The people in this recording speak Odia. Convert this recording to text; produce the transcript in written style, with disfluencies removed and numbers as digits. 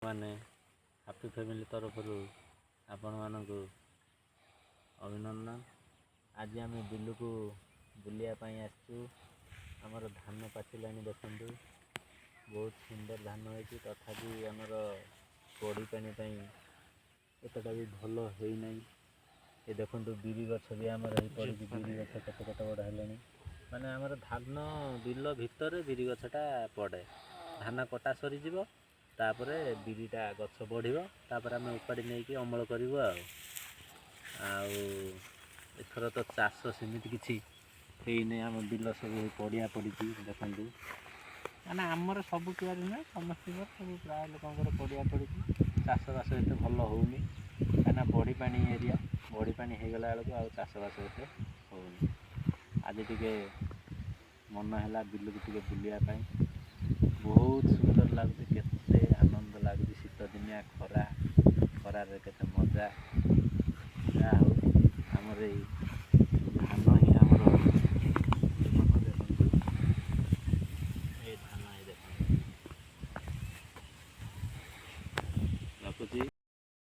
ମାନେ ହାପି ଫ୍ୟାମିଲି ତରଫରୁ ଆପଣମାନଙ୍କୁ ଅଭିନନ୍ଦନ। ଆଜି ଆମେ ବିଲକୁ ବୁଲିବା ପାଇଁ ଆସିଛୁ। ଆମର ଧାନ ପାଚିଲାଣି, ଦେଖନ୍ତୁ, ବହୁତ ସୁନ୍ଦର ଧାନ ହେଇଛି। ତଥାପି ଆମର ବଢ଼ି ପାଣି ପାଇଁ ଏତେଟା ବି ଭଲ ହେଇନାହିଁ। ଏ ଦେଖନ୍ତୁ, ବିରି ଗଛ ବି ଆମର ହେଇ ପଡ଼ିଛି। ବିରି ଗଛ କେତେ କେତେ ବଡ଼ ହେଲାଣି। ମାନେ ଆମର ଧାନ ବିଲ ଭିତରେ ବିରି ଗଛଟା ପଡ଼େ। ଧାନ କଟା ସରିଯିବ, ତାପରେ ବିରିଟା ଗଛ ବଢ଼ିବ, ତାପରେ ଆମେ ଉପାଡ଼ି ନେଇକି ଅମଳ କରିବୁ। ଆଉ ଏଥର ତ ଚାଷ ସେମିତି କିଛି ହେଇନି। ଆମ ବିଲ ସବୁ ହେଇ ପଡ଼ିଆ ପଡ଼ିଛି, ଦେଖନ୍ତୁ। ମାନେ ଆମର ସବୁ କିଆରି ନୁହେଁ, ସମସ୍ତଙ୍କର, ସବୁ ପ୍ରାୟ ଲୋକଙ୍କର ପଡ଼ିଆ ପଡ଼ିଛି। ଚାଷବାସ ଏତେ ଭଲ ହେଉନି, କାହିଁକିନା ବଢ଼ି ପାଣି ଏରିଆ। ବଢ଼ି ପାଣି ହେଇଗଲା ବେଳକୁ ଆଉ ଚାଷବାସ ଏତେ ହେଉନି। ଆଜି ଟିକେ ମନ ହେଲା ବିଲକୁ ଟିକେ ବୁଲିବା ପାଇଁ। ବହୁତ ସୁନ୍ଦର ଲାଗୁଛି, କେତେ ଆନନ୍ଦ ଲାଗୁଛି। ଶୀତ ଦିନିଆ ଖରା, ଖରାରେ କେତେ ମଜା।